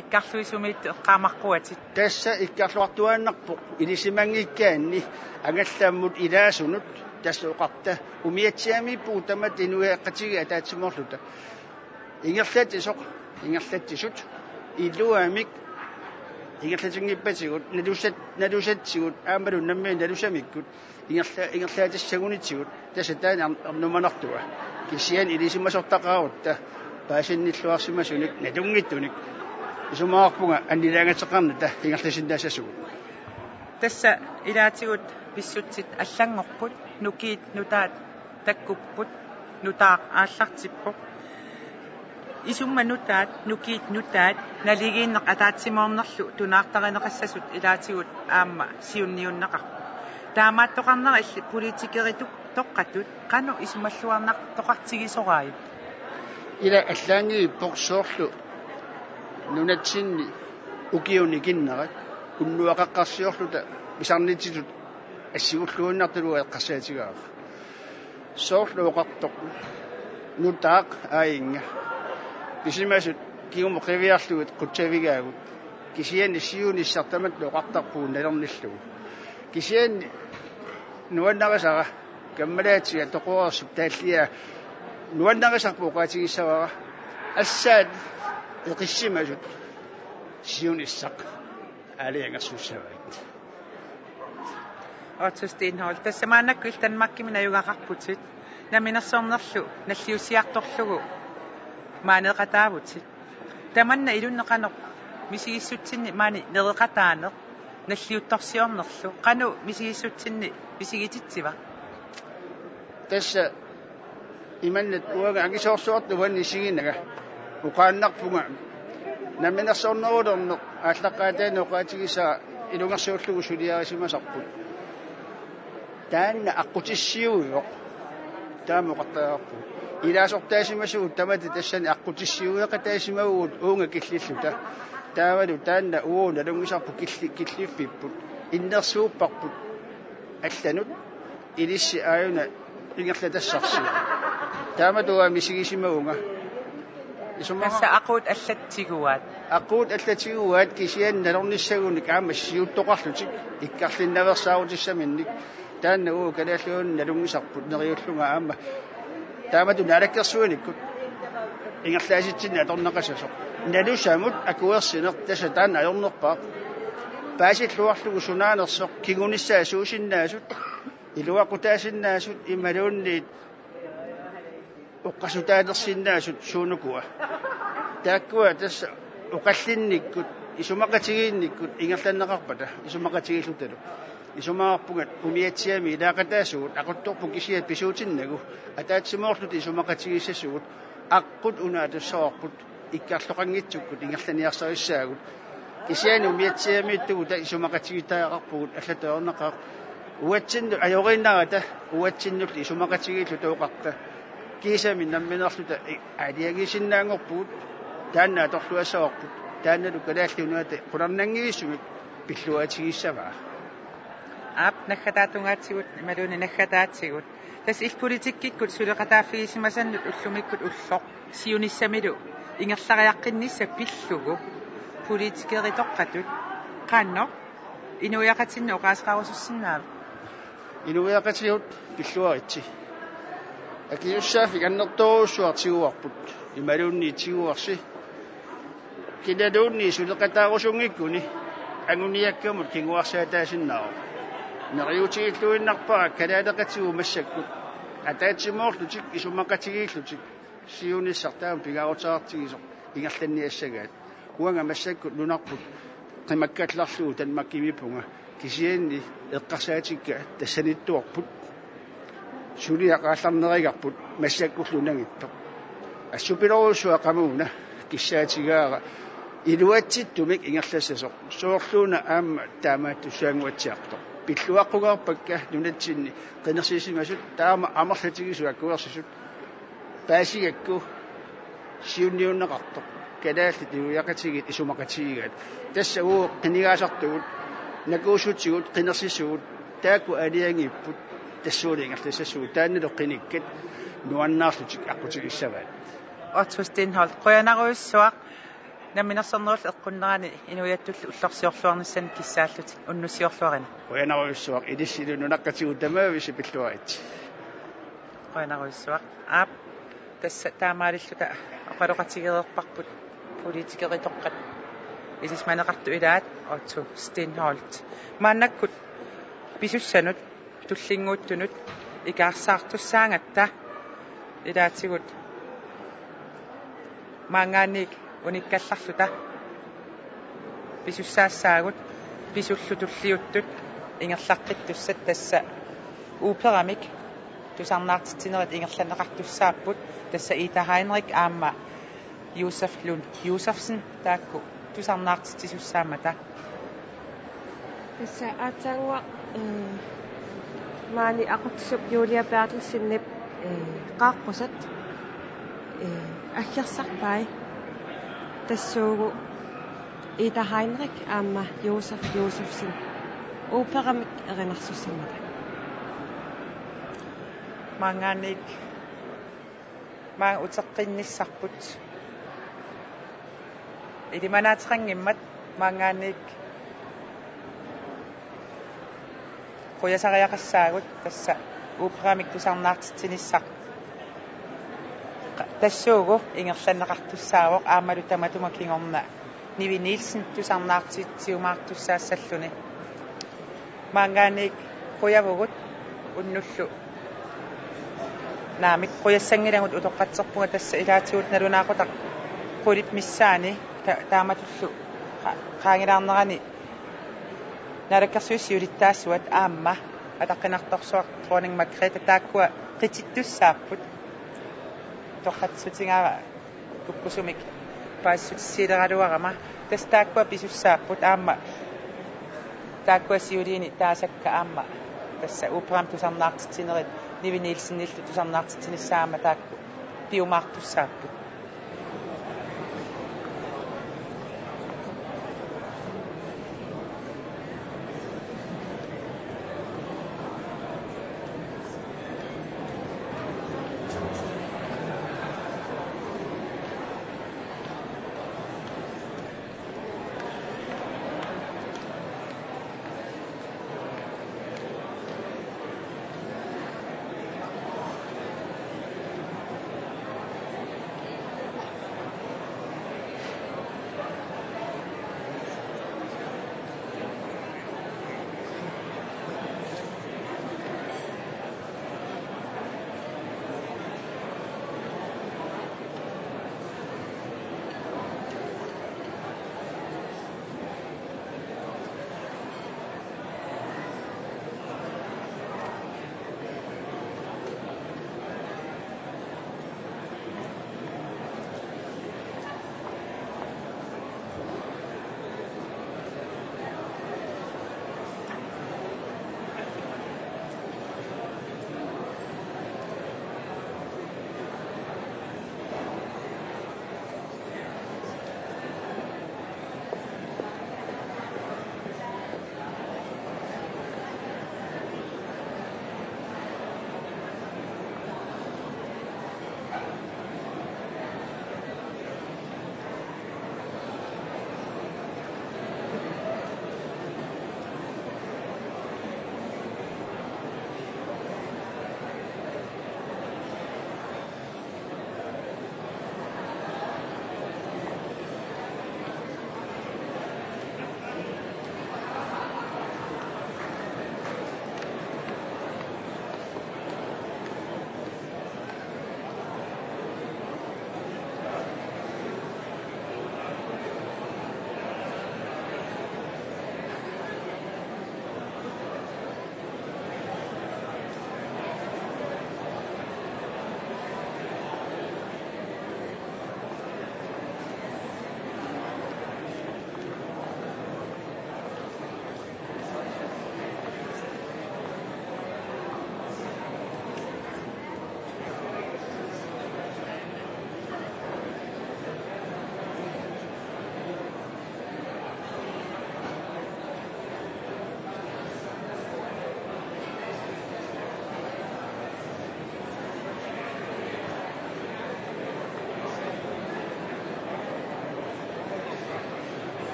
Ikkarluisumiittut eqqaamaqquatit. Tassa ikkarluartuaannarpoq ilisimanngikkaanni angallammut ilaasunut, tassa oqarta umiatsiaamiippugut tamatta inuiaqatigiit ataatsimoorluta. Ingerlatsisoq, ingerlatsisut, iluamik, ingerlatinngippatigut, nalusat-, nalusatsigut, aammalu nammineq nalusamikkut, ingerla-, ingerlaatissagunitsigut, tassa taanna er-, ernumanartua. Kisianni ilisimasortaqarutta, paasinnilluarsimasunik, nalunngitsunik. Isumaqarpunga annilaangateqarnata ingerlasinnaassasugut. Tassa ilaatigut pissutsit allanngorput, nukiit nutaat takkupput, nutaaq aallartippoq. Isummat nutaat, nukiit nutaat, naligiinneq ataatsimoornerlu tunaartarineqassasut ilaatigut aamma siunniunneqarpoq. Taamaattoqarnera illit politikeritut toqqatut qanoq isumalluarnartoqartigisoraavit? Ila allaanngivippoq soorlu nunatsinni ukiuni ikinnerat unnuaqaqqarsiorluta pisarnitsitut assigulluinnartullugu eqqarsaatigaara. Soorlu oqartoq nutaaq aajinnga. Pisimasut kingumut qiviarlugit qutsavigaagut. Kisianni siunissaq tamatta oqartarpugut nalornillugu. Kisianni nuannarisara kammalaatiga toqoreersup taalliaa nuannarisarput oqaatigissavara assaat eqissimasut siunissaq aalajangersussavaat. Otto Steenholdt, tassa maannakkut illit Danmarkimi najugaqarputit, namminersornerlu nalliussiartorlugu maaneeqataavutit. Tamanna ilunnut qanoq misigissutsinni maani nereqataaneq nalliuttorsiornerlu, qanoq misigissutsinni misigititsiva? Tassa imannak uanga angisoorsuartut uani isiginanga oqaannarpunga namminersornerulerneq aallaqqaataani oqaatigisara ilungersuullugu suliarisimasarput. Taanna aqqutissiuivoq. Taama oqartariaqarpugut. Ilaasortaasimasugut tamatta tassani aqqutissiueqataasimavugut uunga killilluta. Taavalu taanna uagut nalunngisarput killi-, killiffipput. Innersuupparput allanut ilissi aajuna ingerlatassarsi. Taamatut misigisimavunga. Isumaqarpunga. Tassa aquut allat tiguaat. Aquut allat tiguaat kisianni nalornissagunik aamma siuttoqarlutik ikkarlinnaveersaarutissaminnik. Taanna uagut Kalaallit Nunaanni nalunngisarput neriullunga aamma taamatut naalakkersuinikkut ingerlaasitsinnik atorneqassasoq. Nalusamut akuersineq tassa taanna ajornerpaaq. Paasilluarlugu sunaanersoq kingunissaa suusinnaasut, iluaqutaasinnaasut imaluunniit oqasutaalersinnaasut suunukua. Taakkua tassa oqallinnikkut, isumaqatigiinnikkut ingerlanneqarpata, isumaqatigiillutalu. Isumaqarpunga umiatsiaamik ilaaqataasugut, aquttorput kisiat pisuutinnagu, ataatsimoorluta isumaqatigiissasugut, aqqut una atussavarput, ikkarloqanngitsukkut ingerlaniarsarissaagut. Kisianni umiatsiaamiittugut isumaqatigiittariaqarpugut allatut ajornaqaaq. Uatsinnut ajoriinnarata, uatsinnullu isumaqatigiilluta oqarta. Kiisami nammineerluta i-, aalajangiisinnaanngorpugut, taanna atorluassavarput, taannalu Kalaallit Nunaata qularnanngivissumik pilluaatigissavaa. Aap, naggataatungaatigut, imaluunniit naggataatigut. Tassa illit politikkikkut suleqataaffigisimasannut ullumikkut ulloq siunissamilu ingerlariaqqinnissaq pillugu politikeritoqqatut qanoq inuiaqatinnut oqaaseqarusussinnaavat? Inuiaqatigiit pilluaritsi. Akisussaaffik annertoorujussuaq tiguarput. Imaluunniit tiguarsi. Kinaluunniit suleqataarusunngikkuni anguniakkamut kinguarsaataasinnaavoq. Neriuutigilluinnarpara kalaaleqatigut massakkut ataatsimoorlutik isumaqatigiillutik siunissaq taama pingaaruteqartigisoq ingerlanniassagaat. Uanga massakkut nunarput qimakkallarlugu Danmarkimiippunga, kisianni eqqarsaatikka tassanittuarput. Suliaq aallarnerigarput massakkullu nangittoq. Assupilorujussuaq qamuuna kissaatigaara iluatsittumik ingerlassasoq. Soorluuna aamma taamaattussaannguatsiartoq. Pilluaqqungaarpakka nunatsinni qinersisimasut taama amerlatigisut akuersisut. Paasigakku siunniunneqartoq. kalaallit inuiaqatigiit isumaqatigigaat. Tassa uagut qinigaasartugut, nakuussutigut, qinersisugut, taakku aalajangiipput, tassuuna ingerlassasugut, taannalu qinikkat nuannaarlutik aqqutigissavaat. Otto Steenholdt, qujanarujussuaq. Namminersornerullutik eqqunnerani inuiattullu ullorsiorluarnissanik kissaallutik, unnussiorluarina. Qujanarujussuaq, ilissilu nunaqqatigut tamaavimmik pilluaritsi. Qujanarujussuaq. Aap, tassa taamaalilluta oqaloqatigereerparput politikeritoqqat ilisimaneqartut ilaat Otto Steenholdt. Maannakkut pisussanut tullinnguuttunut ikaarsaartussaagatta ilaatigut maanngaanniit unikkallarluta pisussaassaagut, pisullu tulliuttut ingerlaqqittussat tassa operamik tusarnaartitsinerit ingerlanneqartussaapput, tassa Ida Heinrich aamma Josef Lund Josefsen taakku tusarnaartitsisussaammata. Tassa aatsaannguaq, eh, maani Aqutsisup Julia Berthelsenip, eh, qaaqqusat, eh, aggersarpai. Tassuugu Ida Heinrich aamma Josef Josefsen operamik erinarsussammata. Maanngaanniit maanga uteqqinnissarput. Ilimanaateqanngimmat maanngaanniit qujasariaqassaagut tassa operamik tusarnaartitsinissaq. Tassuugu ingerlanneqartussaavoq aammalu tamatuma kingorna Nivi Nielsen tusarnaartitsiumaartussaassalluni. Maanngaanniit qujavugut unnullu. Naamik, qujassanngilagut, utoqqatserpunga tassa ilaatigut nalunaaqutaq qulit missaanni ta-, taamatullu qa-, qaangilaarnerani Naalakkersuisut siulittaasuat aamma ataqqinartorsuaq Dronning Margrethe taakkua qitittussaapput. Utoqqatsissutigaara kukkusumik paasissutissiileraluarama. Tassa taakkua pisussaapput aamma taakkua siuliini taasakka aamma tassa operamik tusarnaartitsinerit Nivi Nielsenillu tusarnaartitsinissaat aamma taakku piumaartussaapput.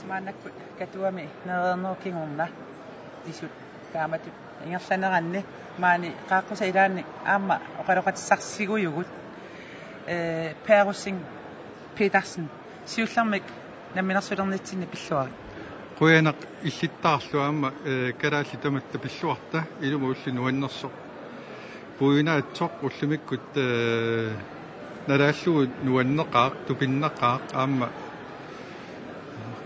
Maannakkut Katuami nereernerup kingorna pisut taamatut ingerlaneranni maani qaaqqusat ilaanni aamma oqaloqatissarsiugut, eh, Per Rosing Petersen, siullermik namminersulernitsinni pilluarit. Qujanaq illittaarlu aamma, eh, kalaallit tamatta pilluarta, ilumut ulloq nuannersoq. Puiunaatsoq ullumikkut, eh, nalaallugu nuanneqaaq, tupinnaqaaq aamma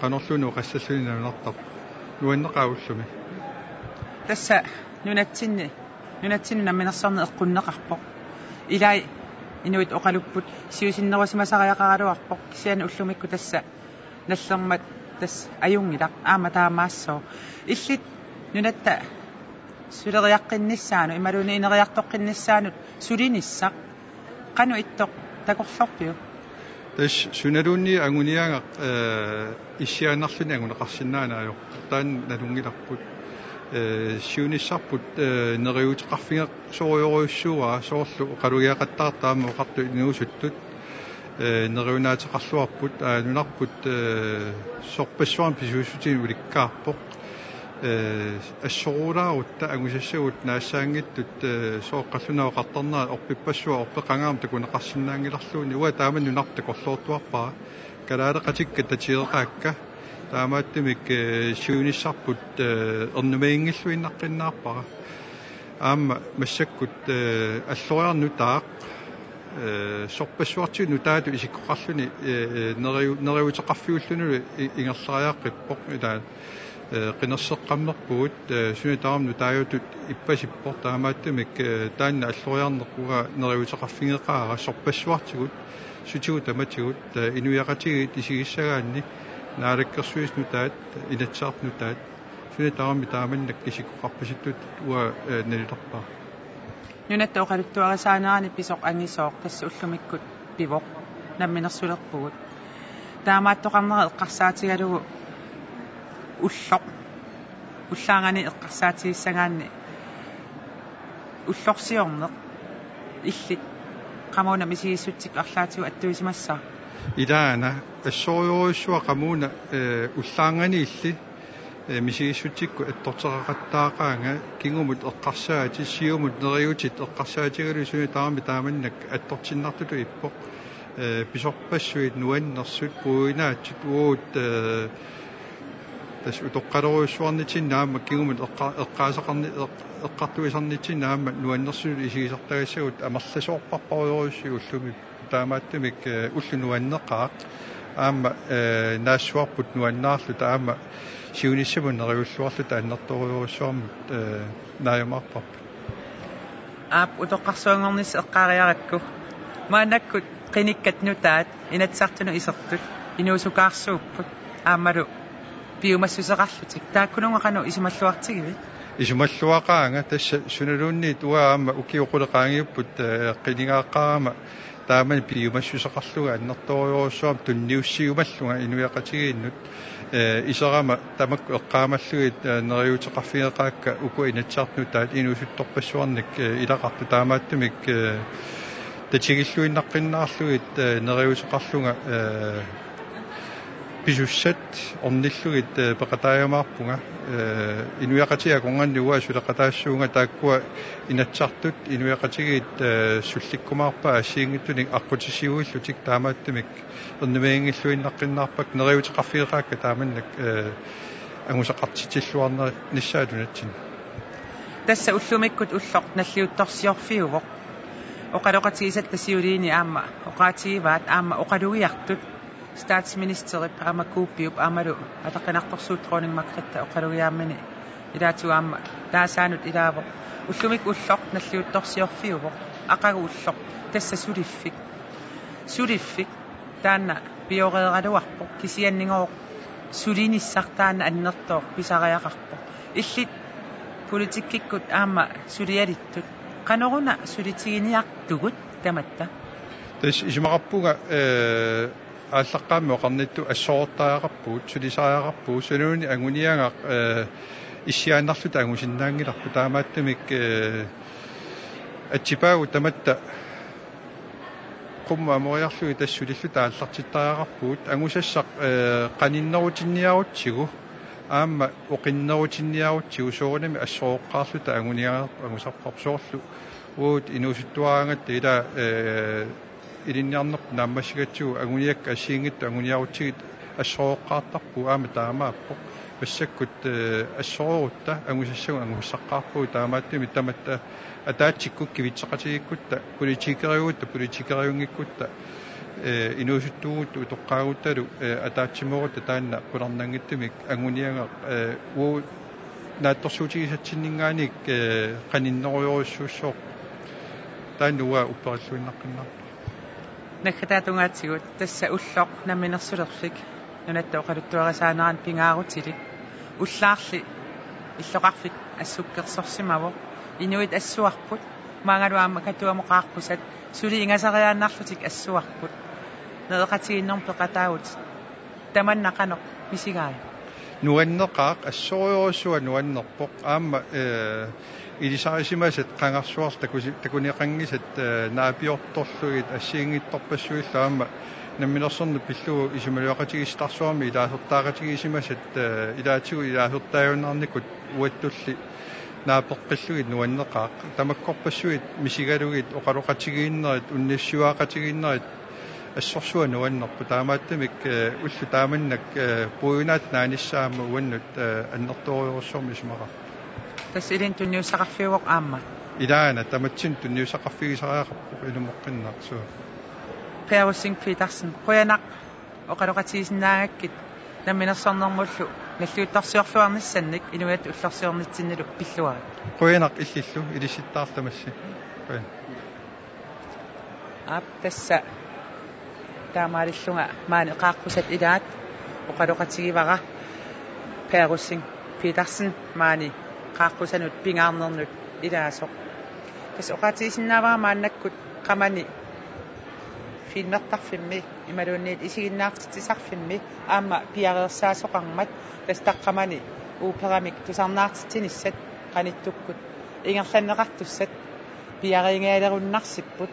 qanorluunniit oqassalluni nalunaartarpoq. Nuanneqaaq ullumi. Tassa nunatsinni, nunatsinnut namminersorneq eqqunneqarpoq. Ilai inuit oqalupput siusinnerusimasariaqaraluarpoq, kisianni ullumikkut tassa nallermat tassa ajunngilaq, aamma taamaassooq. Illit nunatta suleriaqqinnissaanut imaluunniit ineriartoqqinnissaanut sulinissaq qanoq ittoq takorloorpiuk? Tassa sunaluunniit anguniagaq, eh, issiaannarluni anguneqarsinnaanani ajorpoq. Taanna nalunngilarput. Eh, siunissarput, eh, neriuuteqarfigersorujorujussuuara, soorlu oqalugiaqattaartut aamma oqartut inuusuttut, eh, neriunaateqarluarput, aa, nunarput, eh, sorpassuarnik pisuussutinik ulikkaarpoq. Eh, assorulaarutta angusassagut naassaanngitsut, eh, sooq qallunaat oqartarnerat orpippassuit orpeqangaarmata takuneqarsinnaanngilarluunniit. Uanga taama nunarput takorloortuarpara. Kalaaleqatikka tatigeqaakka. Taamaattumik, eh, siunissarput, eh, ernumaginngilluinnaqqinnaarpara. Aamma massakkut, eh, alloriarneq nutaaq, eh, sorpassuartigut nutaatut isikkoqarluni, eh, eh, neriu-, neriuuteqarfiullunilu i-, ingerlariaqqippoq ilaa, eh, qinerseqqammerpugut, eh, suna tamarmi nutaajutut ippasippoq, taamaattumik, eh, taanna alloriarneq uanga neriuuteqarfigeqaara sorpassuartigut, sutigut tamatigut, eh, inuiaqatigiit isigissagaanni Naalakkersuisut nutaat, Inatsisartut nutaat, suna tamarmi taamannak isikkoqarpasittutut uanga, eh, nalilerpara. Nunatta oqaluttuarisaanerani pisoq angisooq tassa ullumikkut pivoq, namminersulerpugut. Taamaattoqarnera eqqarsaatigalugu ulloq, ullaarnani eqqarsaatigissagaanni ullorsiorneq, illit qamuuna misigissutsikkut arlaatigut attuisimassaaq? Ilaana, assorujorujussuaq qamuuna, eh, ullaarnganiilli, eh, misigissutsikkut attorteqaqattaaqaanga, kingumut eqqarsaatit, siumut neriuutit eqqarsaatigalugit suna tamarmi taamannak attortinnartutut ippoq. Eh, pisorpassuit, nuannersut, puiunaatsut, uagut, eh, tassa utoqqalorujussuarnitsinni aamma kingumut eqqa-, eqqaasaqarni-, eq-, eqqartuisarnitsinni aamma nuannersutut isigisartagassagut amerlasoorparparujorujussuit ullumi. Taamaattumik, eh, ulloq nuanneqaaq. Aamma, eh, naassuarput nuannaarluta aamma siunissamut neriulluarluta annertoorujussuarmut, eh, naajumaarparput. Aap, utoqqarsuanngornissaq eqqaariarakku. Maannakkut qinikkat nutaat Inatsisartunut isertut inuusukaarsuupput aammalu piumassuseqarlutik. Taakkununnga qanoq isumalluartigivit? Isumalluaqaanga, tassa sunaluunniit uanga aamma ukiut qulit qaangiupput, eh, qinigaaqqaarama taamani piumassuseqarlunga annertoorujussuarmik tunniussiumallunga inuiaqatigiinnut, eh, iserama tamakku eqqaamallugit, eh, neriuuteqarfigeqaakka uku Inatsisartut nutaat inuusuttorpassuarnik, eh, ilaqartut, taamaattumik, eh, tatigilluinnaqqinnaarlugit, eh, neriuuteqarlunga, eh, pisussat ornillugit, eh, peqataajumaarpunga, eh, inuiaqatigiit akornanni uanga suleqataassuunga, taakkua Inatsisartut inuiaqatigiit, eh, sullikkumaarpaat assigiinngitsunik aqqutissiuillutik, taamaattumik ernumaginngilluinnaqqinnaarpakka neriuuteqarfigeqaakka taamannak, eh, angusaqartitsilluarnissaat nunatsinni. Tassa ullumikkut ulloq nalliuttorsiorfiuvoq. Oqaloqatigisatta siuliini aamma oqaatigivaat aamma oqalugiartut, statsministerip aamma Kuuppiup aammalu ataqqinartorsuup dronning Margrethe oqalugiaammini ilaatigut aamma taasaanut ilaavoq. Ullumikkut ulloq nalliuttorsiorfiuvoq. Aqagu ulloq tassa suliffik. Suliffik taanna pioreeraluarpoq, kisiannigooq sulinissaq taanna annertooq pisariaqarpoq. Illit politikkikkut aamma sulialittut, qanoruna sulitiginiartugut tamatta? Tassa isumaqarpunga, eh, aallaqqaammut oqarnittut assorortariaqarpugut, sulisariaqarpugut, sunaluunniit anguniagaq, eh, issiaannarluta angusinnaanngilarput, taamaattumik, eh, atsipaagut tamatta Qummut amoriarlugit tassa sulilluta aallartittariaqarpugut, angusassaq, eh, qaninnerutinniarutsigu aamma oqinnerutinniarutsigu, soorunami assoroqqaarluta anguniagarput angusarparput. Soorlu uagut inuusuttuaraangatta ila, eh, ilinniarnerput naammassigatsigu anguniakkat assigiinngitsut anguniarutsigit assoroqqaartarpugut, aamma taamaappoq. Massakkut, eh, assororutta angusassagut angusassaqarpugut, taamaattumik tamatta ataatsikkut kivitseqatigiikkutta, politikeriugutta politikeriunngikkutta, eh, inuusuttuugutta utoqqaaguttalu, eh, ataatsimoorutta taanna qularnanngitsumik anguniagaq, eh, uagut naatsorsuutigisatsinninngaanniit, eh, qaninnerujorujussuussooq. Taanna uanga upperilluinnaqqinnaarpara. Naggataata tungaatigut, tassa ulloq namminersulerfik nunatta oqaluttuarisaanerani pingaarutilik. Ullaarli illoqarfik assukkersorsimavoq. Inuit assuarput, maangalu aamma Katuamut qaaqqusat, suli ingaseriaannarlutik assuarput. Nereqatigiinnermut peqataavutit. Tamanna qanoq misigaai? Nuanneqaaq, assorujussuaq nuannerpoq. Aamma, eh, ilisarisimasat qangarsuarli takusi-, takuneqanngisat, eh, naapiortorlugit assigiinngitsorpassuillu aamma namminersorneq pillugu isumaluaqatigiissitaarsuarmi ilaasortaaqatigisimasat, eh, ilaatigut ilaasortaajunnaarnikut uattulli naapeqqillugit nuanneqaaq. Tamakkorpassuit misigalugit oqaloqatigiinnerit, unnissiuaqatigiinnerit assorsuaq nuannerpoq. Taamaattumik, eh, ullut taamannak, eh, puiunaat naanissaammat uannut, eh, annertoorujussuarmik isumaqarpoq. Tassa ilinnut tunniussaqarfiuvoq aamma. Ilaana tamatsinnut tunniussaqarfigisariaqarpoq ilumoqqinnaaq, suu. Per Rosing Petersen, qujanaq oqaloqatigisinnaagakkit namminersornermullu nalliuttorsiorluarnissannik inuiattut ullorsiornitsinnilu pilluarit. Qujanaq illillu, ilissittaartamassi. Qujanaq. Aap, tassa taamaalillunga maani qaaqqusat ilaat oqaloqatigivara Per Rosing Petersen maani qaaqqusanut pingaarnernut ilaasoq. Tassa oqaatigisinnaavara maannakkut Qamani filmertarfimmi imaluunniit isiginnaartitsisarfimmi aamma piareersaasoqarmat, tassa taqqamani operamik tusarnaartitsinissat qanittukkut ingerlanneqartussat piareerinngilerunnarsipput.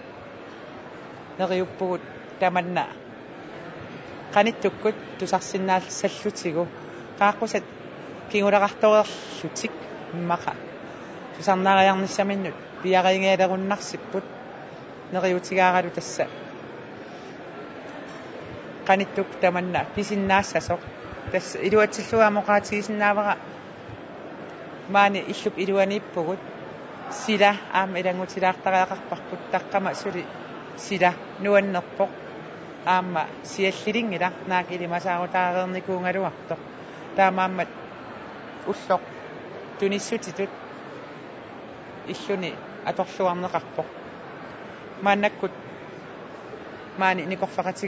Neriuppugut tamanna qanittukkut tusarsinnaasallutigu, qaaqqusat kingulaqartoreerlutik immaqa tusarnaariarnissaminnut piareerinngilerunnarsipput. Neriutigaaralu tassa qanittukkut tamanna pisinnaassasoq. Tassa iluatsillugu aamma oqaatigisinnaavara maani illup iluaniippugut, sila aamma ilanngutilaartariaqarparput, taqqama suli sila nuannerpoq. Aamma siallilinngilaq, naak ilimasaarutaareernikuugaluartoq. Taamaammat ulloq tunissutitut illuni atorluarneqarpoq. Maannakkut maani nikorfaqatiga